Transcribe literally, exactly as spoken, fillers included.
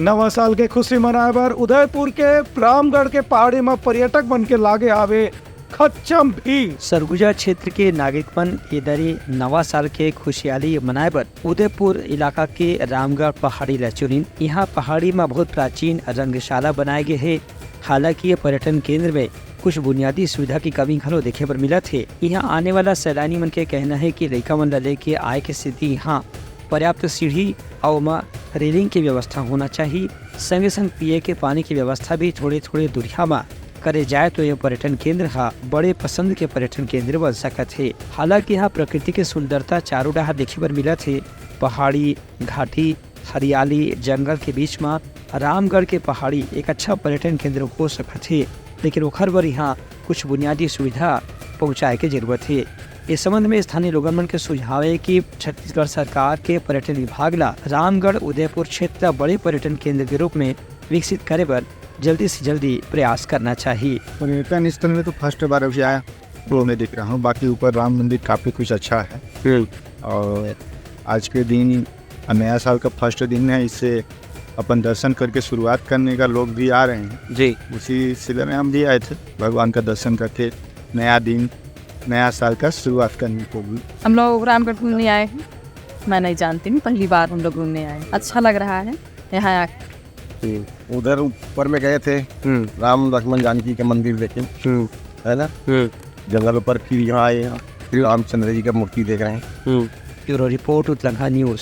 नवा साल के खुशी मनाए बर उदयपुर के रामगढ़ के पहाड़ी म पर्यटक मन के लागे हावे खच्चम भीड़। सरगुजा क्षेत्र के नागरिक मन ए दरी नवा साल के खुशहाली मनाए बर उदयपुर इलाका के रामगढ़ पहाड़ी ल चुनिन। इहाँ पहाड़ी म बहुत प्राचीन रंगशाला बनाए गे हे। हालांकि ये पर्यटन केंद्र में कुछ बुनियादी सुविधा की कमी घलो देखे बर मिलत हे। इहाँ आने वाला सैलानी मन के कहना हे कि लइका मन ल लेके आए के सेती इहाँ पर्याप्त सीढ़ी अउ ओमा रेलिंग के व्यवस्था होना चाही। संगे संग पिए के पानी के व्यवस्था भी थोड़े-थोड़े दूरिहा म करे जाए तो ये पर्यटन केंद्र ह बड़े पसंद के पर्यटन केंद्र बन सकत हे। हालांकि इहाँ प्रकृति के सुंदरता चारों डहार देखे बर मिलत हे। पहाड़ी, घाटी, हरियाली, जंगल के बीच म रामगढ़ के पहाड़ी एक अच्छा पर्यटन केंद्र हो सकत हे, लेकिन ओखर बर इहाँ कुछ बुनियादी सुविधा पहुँचाए के जरूरत हे। इस संबंध में स्थानीय लोगन मन के सुझाव हे कि छत्तीसगढ़ सरकार के पर्यटन विभाग ला रामगढ़ उदयपुर क्षेत्र ला बड़े पर्यटन केंद्र के रूप में विकसित करे बर जल्दी से जल्दी प्रयास करना चाहिए। पर्यटन स्थल में तो फर्स्ट बार अभी आया, तो मैं देख रहा हूँ, बाकी ऊपर राम मंदिर काफी कुछ अच्छा है। और आज के दिन नया साल का फर्स्ट दिन है, इससे अपन दर्शन करके शुरुआत करने का लोग भी आ रहे हैं। जी। उसी सिलसिले में हम भी आए थे भगवान का दर्शन करके नया दिन, नया साल का शुरुआत करने को भी। हम लोग रामगढ़ घूमने आए हैं। मैं नहीं जानती हूँ, पहली बार हम लोग घूमने आए हैं। अच्छा लग रहा है यहाँ आके। उधर ऊपर में गए थे, हम्म राम लक्ष्मण जानकी के मंदिर देखे, हम्म है ना? हम्म जंगल ऊपर, फिर यहाँ आए हैं, फिर रामचंद्र जी का मूर्ति देख रहे हैं। हम्म Bureau report, Utlangha News.